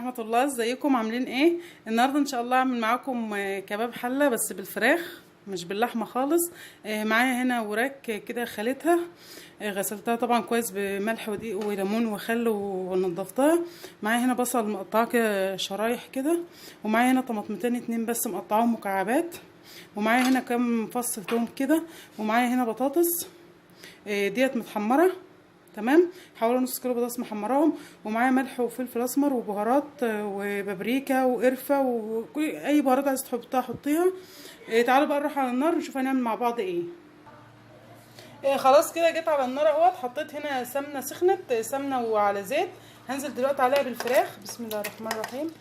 ورحمة الله. ازيكم عاملين ايه؟ النهارده ان شاء الله هعمل معاكم كباب حله بس بالفراخ مش باللحمه خالص. معايا هنا وراك كده خالتها، غسلتها طبعا كويس بملح ودقيق وليمون وخل ونضفتها. معايا هنا بصل مقطعاه كده شرايح كده، ومعايا هنا طماطمتين 2 بس مقطعاهم مكعبات، ومعايا هنا كام فص توم كده، ومعايا هنا بطاطس ديت متحمره تمام، حوالي نص كيلو بطاطس محمراهم، ومعايا ملح وفلفل اسمر وبهارات وبابريكا وقرفه وكل اي بهارات عايز تحطها حطيها. تعالوا بقى نروح على النار نشوف هنعمل مع بعض ايه. خلاص كده جيت على النار اهوت، حطيت هنا سمنه سخنت، سمنه وعلى زيت. هنزل دلوقتي عليها بالفراخ. بسم الله الرحمن الرحيم.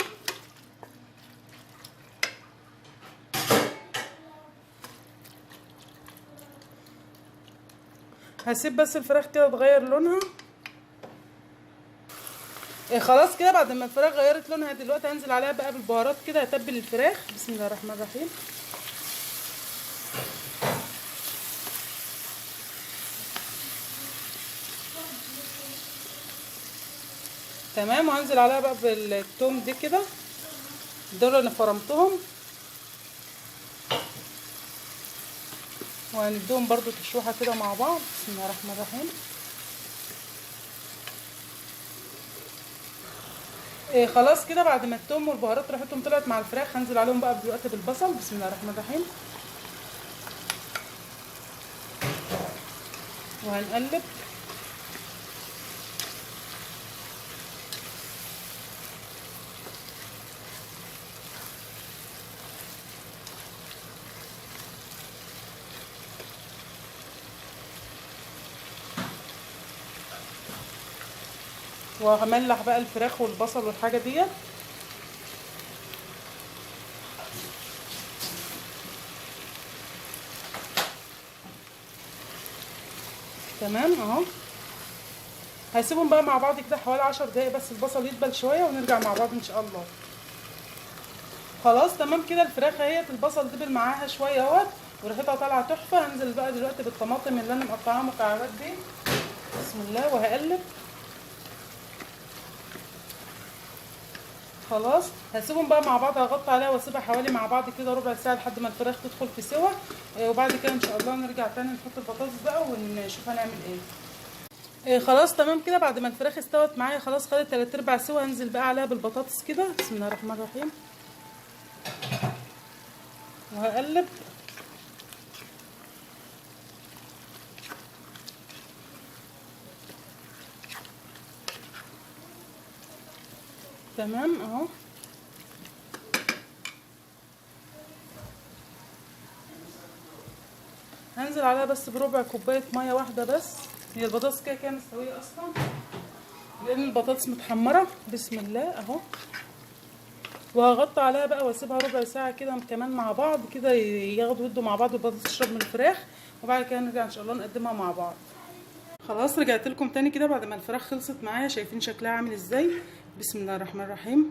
هسيب بس الفراخ كده تغير لونها. خلاص كده بعد ما الفراخ غيرت لونها دلوقتي هنزل عليها بقى بالبهارات كده، هتبل الفراخ. بسم الله الرحمن الرحيم. تمام، وهنزل عليها بقى بالثوم دي كده، دول انا فرمتهم، وهنديهم برضو تشويحه كده مع بعض. بسم الله الرحمن الرحيم. خلاص كده بعد ما الثوم والبهارات ريحتهم طلعت مع الفراخ، هنزل عليهم بقى دلوقتي بالبصل. بسم الله الرحمن الرحيم. وهنقلب. وهملح بقى الفراخ والبصل والحاجة ديت. تمام اهو، هسيبهم بقى مع بعض كده حوالي 10 دقايق بس البصل يدبل شوية، ونرجع مع بعض ان شاء الله. خلاص تمام كده الفراخ اهيت البصل دبل معاها شوية اهوت، وريحتها طالعه تحفة. هنزل بقى دلوقتي بالطماطم اللي انا مقطعاها مكعبات دي. بسم الله. وهقلب. خلاص هسيبهم بقى مع بعض، هغطي عليها واسيبها حوالي مع بعض كده ربع ساعة لحد ما الفراخ تدخل في سوا. وبعد كده ان شاء الله نرجع تاني نحط البطاطس بقى ونشوف هنعمل ايه. خلاص تمام كده بعد ما الفراخ استوت معايا خلاص، خدت 3/4 سوا. هنزل بقى عليها بالبطاطس كده. بسم الله الرحمن الرحيم. وهقلب. تمام اهو. هنزل عليها بس بربع كوباية مية واحدة بس، هي البطاطس كده كده مستوية اصلا لان البطاطس متحمره. بسم الله اهو. وهغطي عليها بقى واسيبها ربع ساعة كده كمان مع بعض كده، ياخدوا ودوا مع بعض والبطاطس تشرب من الفراخ، وبعد كده نرجع ان شاء الله نقدمها مع بعض. خلاص رجعت لكم تاني كده بعد ما الفراخ خلصت معايا، شايفين شكلها عامل ازاي. بسم الله الرحمن الرحيم.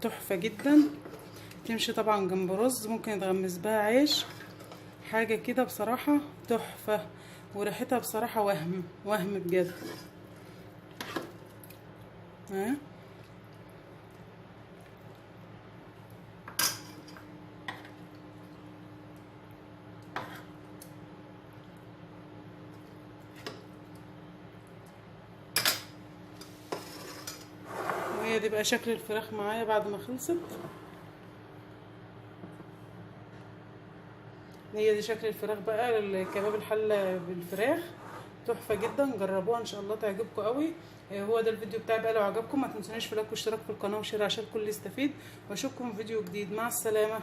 تحفة جدا، تمشي طبعا جنب رز، ممكن يتغمس بها عيش، حاجة كده بصراحة تحفة، وريحتها بصراحة وهم وهم بجد. ها وهي دي بقى شكل الفراخ معايا بعد ما خلصت. هي دي شكل الفراخ بقى، الكباب الحلة بالفراخ تحفة جدا، جربوها ان شاء الله تعجبكم قوي. هو ده الفيديو بتاعي بقى، لو عجبكم ما تنسونيش في like واشتراك في القناة و share عشان الكل يستفيد، واشوفكم في فيديو جديد. مع السلامة.